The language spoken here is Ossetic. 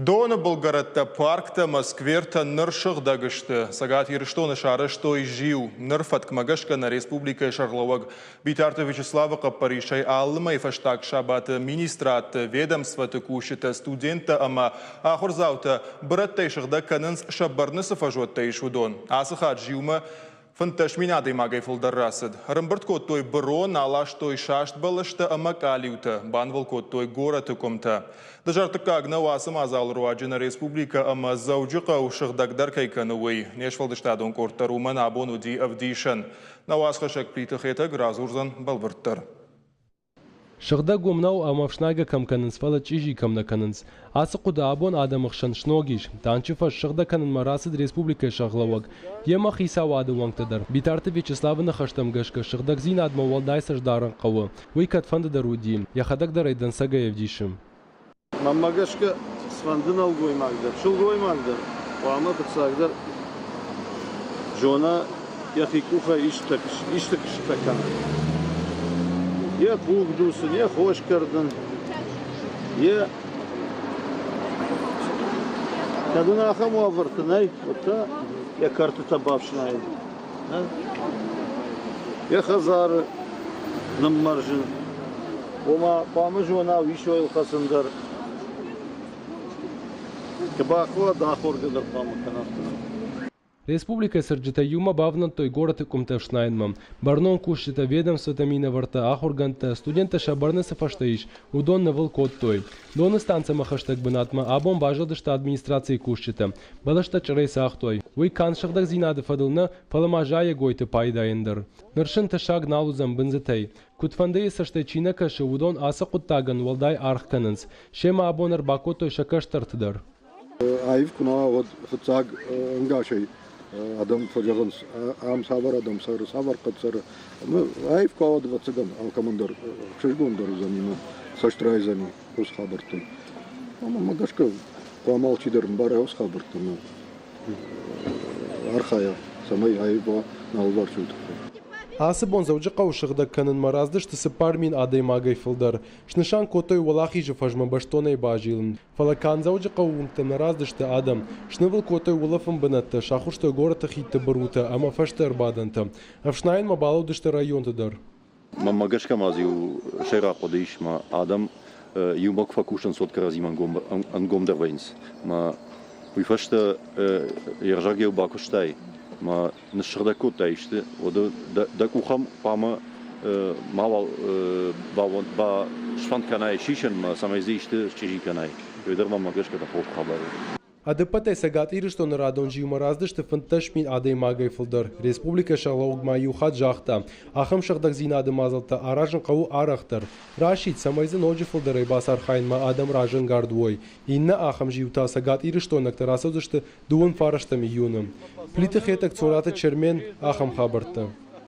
Доны былгӕрӕттӕ, парктӕ ӕмӕ сквертӕ ныр сыгъдӕг сты. Цӕгат Ирыстоны сарӕзтой зиу. Ныр фӕткмӕ гӕсгӕ нӕ республикӕйы сӕргълӕууӕг Битарты Вячеславы хъӕппӕрисӕй алы мӕйы фӕстаг сабаты министрадты, ведомствоты кусджытӕ, студенттӕ ӕмӕ ахуырдзаутӕ бырӕттӕй сыгъдӕг кӕнынц сӕ бӕрны цы фӕзуӕттӕ ис, уыдон. Ацы хатт зиумӕ 15 мин адӕймагӕй фылдӕр рацыд. Ӕрӕмбырд кодтой бырон, аластой саст бӕлӕстӕ ӕмӕ къалиутӕ, банывыл кодтой горӕты къуымтӕ. Дызӕрдыггаг нӕу ацы мадзалы руаджы нӕ республикӕ ӕмӕ Дзӕуджыхъӕу сыгъдӕгдӕр кӕй кӕны, уый. Не сфӕлдыстадон къорд дӕр уымӕн абон уыди ӕвдисӕн. Нӕ уацхӕссӕг Плиты Хетӕг радзурдзӕн бӕлвырддӕр. Сыгъдӕг уым нӕу ӕмӕ ӕфснайгӕ кӕм кӕнынц, фӕлӕ чъизи кӕм нӕ кӕнынц. Ацы хъуыды абон адӕмы хсӕн сног ис. Танчы фӕз сыгъдӕг кӕнынмӕ рацыд республикӕйы сӕргълӕууӕг. Йемӕ хицауады уӕнгтӕ дӕр. Битарты Вячеславы ныхӕстӕм гӕсгӕ сыгъдӕгдзинадмӕ уӕлдай цӕст дарын хъӕуы. Уый кӕдфӕнды дӕр уыди, йӕхӕдӕг дӕр ӕй дӕнцӕгӕй ӕвдисы. Мӕнмӕ гӕсгӕ, цыфӕнды нӕлгоймаг дӕр, сылгоймаг дӕр хъуамӕ фыццагдӕр зона йӕхи къухӕй исты куыстытӕ кӕнын. Йӕ хъуг дуцын, йӕ хос кӕрдын, йӕ кӕд ын ахӕм уавӕрты нӕй, уӕд та йӕ кӕртытӕ бафснайын. Йӕ хӕдзары ныммӕрзын. Ома хъуамӕ зона уисойыл хӕцын дӕр. Куы бахъуа, ахоргӕ дӕр хъуамӕ кӕна афтӕ. Республикӕйы цӕрджытӕ иумӕ бавнӕлдтой горӕты къуымтӕ ӕфснайынмӕ. Бӕрнон кусджытӕ, ведомствӕтӕ минӕвӕрттӕ, ахуыргӕндтӕ, студенттӕ сӕ бӕрны цы фӕстӕ ис, уыдон нывыл кодтой. Доны станцӕмӕ хӕстӕг бынатмӕ абон базылдысты администрацийы кусджытӕ. Бӕлӕстӕ чъырӕй цагътой. Уый канд сыгъдӕгдзинады фӕдыл нӕ, фӕлӕ ма зайӕгойты пайдайӕн дӕр. Ныр сын тӕссаг нал уыдзӕн бындзытӕй. Куыдфӕндыйы цӕстӕй чи нӕ кӕсы, уыдон ацы хъуыддагӕн уӕлдай аргъ кӕнынц. Семӕ абон ӕрбакодтой сӕ кӕстӕрты дӕр. Аив куы нӕ уа, уӕд фыццаг ӕнгасӕй адӕм фӕзӕгъынц, ам цавӕр адӕм цӕры, цавӕр хъӕд цӕры. Аив куы уа, уӕд, ӕвӕццӕгӕн, алкӕмӕн дӕр ӕхсызгондӕр уыдзӕни ӕмӕ цӕст райдзӕни уыцы хабӕрттӕн. Ӕмӕ мӕ гӕсгӕ хъуамӕ алчидӕр ӕмбара уыцы хабӕрттӕ ӕмӕ архайа, цӕмӕй аив уа нӕ алыварс уый тыххӕй. Ацы бон Дзӕуджыхъӕуы сыгъдӕг кӕнынмӕ раздысты 4000 адӕймагӕй фылдӕр. Снысан кодтой Уӕлахизы фӕзмӕ бӕстонӕй базилын. Фӕлӕ канд Дзӕуджыхъӕуы уынгтӕ нӕ раздысты адӕм. Снывыл кодтой улӕфӕн бынӕттӕ, сахуырстой горӕты хидты бырутӕ ӕмӕ фӕстӕ ӕрбадӕнтӕ. Ӕфснайынмӕ балӕудысты районты дӕр. Мӕнмӕ гӕсгӕ ма дзы иу сӕйраг хъуыды ис, мӕ адӕм иумӕ куы фӕкусынц, уӕд кӕрӕдзимӕ ӕнгомдӕр вӕййынц. Мӕ уый фӕстӕ ӕрзӕгеу бакуыстай, мӕ ныссыгъдӕг кодтай исты, уӕд дӕ къухӕм хъуамӕ мауал сфӕнд кӕнай сисынмӕ, цӕмӕй дзы исты счъизи кӕнай. Уый дӕр мӕнмӕ гӕсгӕ дӕ хорз хабар у. Ӕдӕппӕтӕй Цӕгат Ирыстоны радон зиумӕ раздысты 15 мин адӕймагӕй фылдӕр. Республикӕйы сӕргълӕууӕг ма иу хатт загъта, ахӕм сыгъдӕгдзинады мадзӕлттӕ аразын хъӕуы арӕхдӕр. Расидт, цӕмӕй дзы ноджы фылдӕрӕй бацархайынмӕ адӕм разӕнгард уой. Иннӕ ахӕм зиу та Цӕгат Ирыстойнӕгтӕ рацӕудзысты дыууын фарӕстӕм июны. Плиты Хетӕг, Цораты Чермен, ахӕм хабӕрттӕ.